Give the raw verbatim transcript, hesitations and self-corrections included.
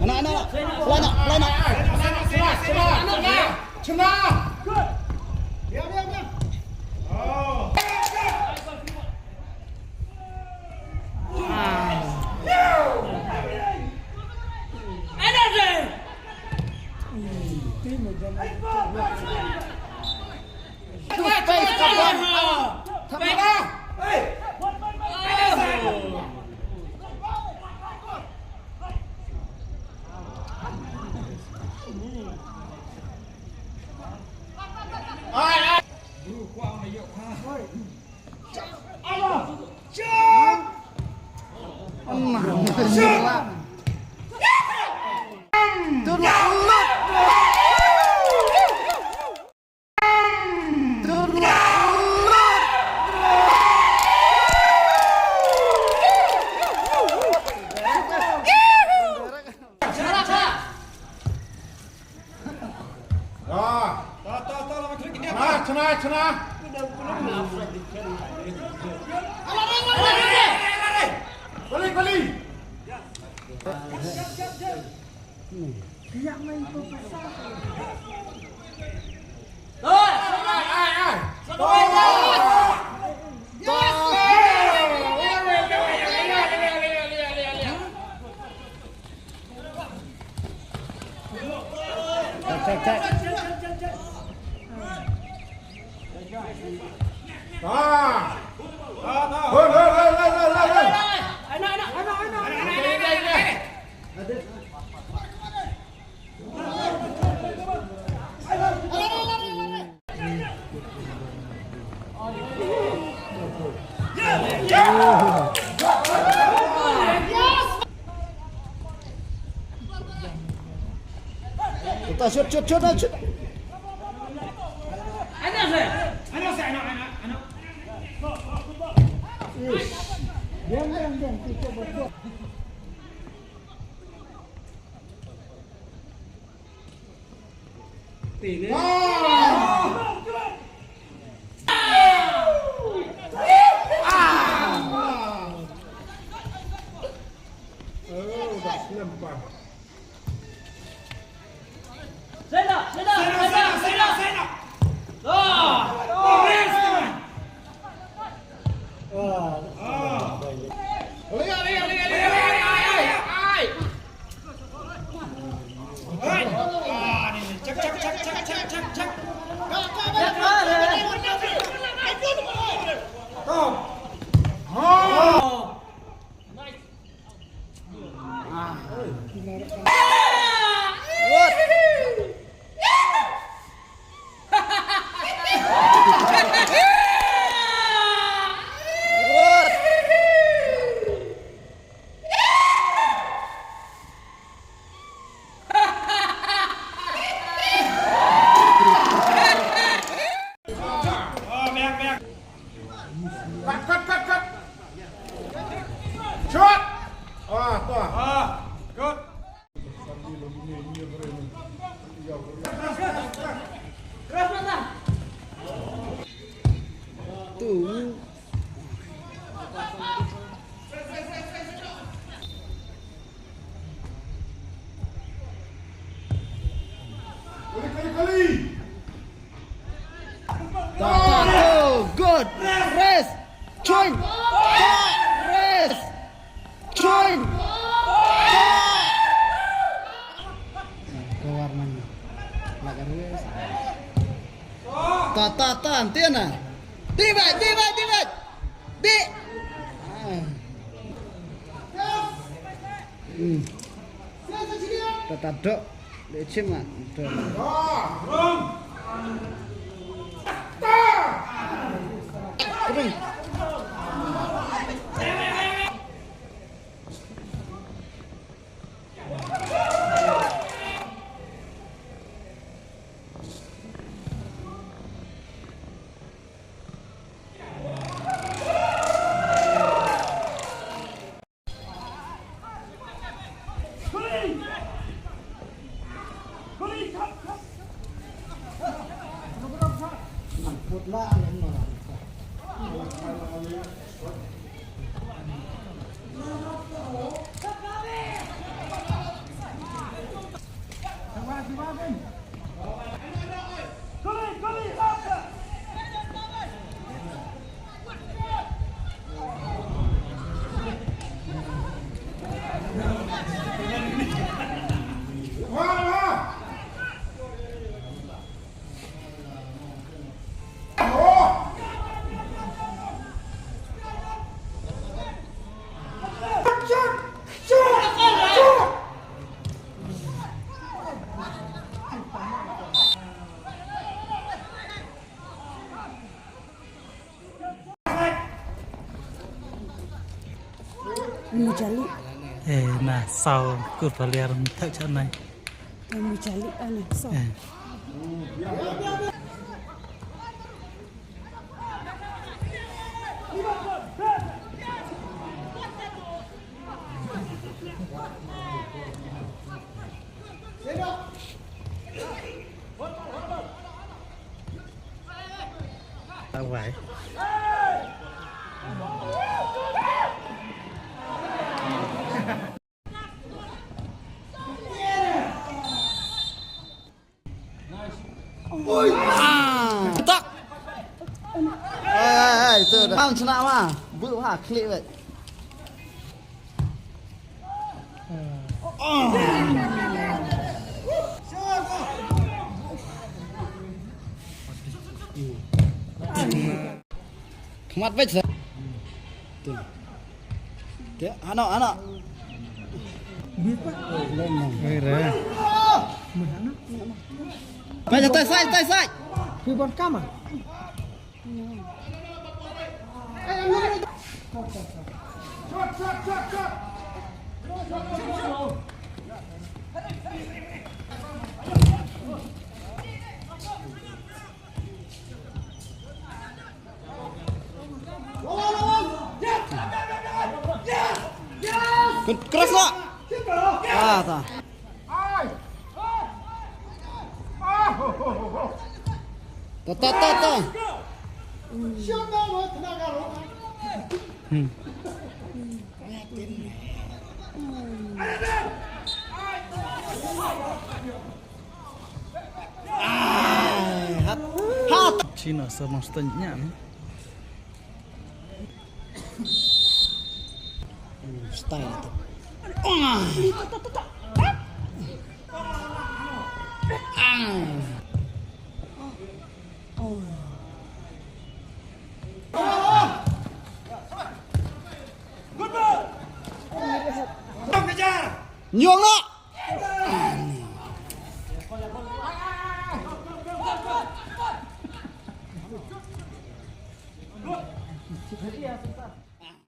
Ana, ana, ana. Pelai na, pelai na. Chena, chena, chena, chena. Chena. Oh. Chena, chena, chena. Kali, kali. Check, check. Ah. Hol, hol, hol. Shoot, shoot, shoot, shoot. Ish. Biang, biang, biang. Ta, ta, ta, good. Rest. Join. Ta, rest. Join. Ta. Keluar mana? Belakang dia. Ta, ta, ta, entian ah. Di bait, di bait, di bait. Di. Ah. Hmm. Ta, ta, dok. Dek chim ah. Dok. Kering. Mujali. Eh, na saw kur paliar thak chanai. Mujali ane saw. Eh. Tao vậy. Ui. Ah. Tak. Ai, ai, ai, tu dah. Bang, sena mah. Bu ha, klik wet. Khmat bej sa. Tu. Te, ano, ano. Oi, re. Bej, tai sai, tai sai. Pi bon kama. Keras lah. Ah, ta. Ta, ta, ta, ta. Hmm. Ai, hat. Hat. China sa mong stun nya ni. Style tu. Ah. Ah. Nyong lah.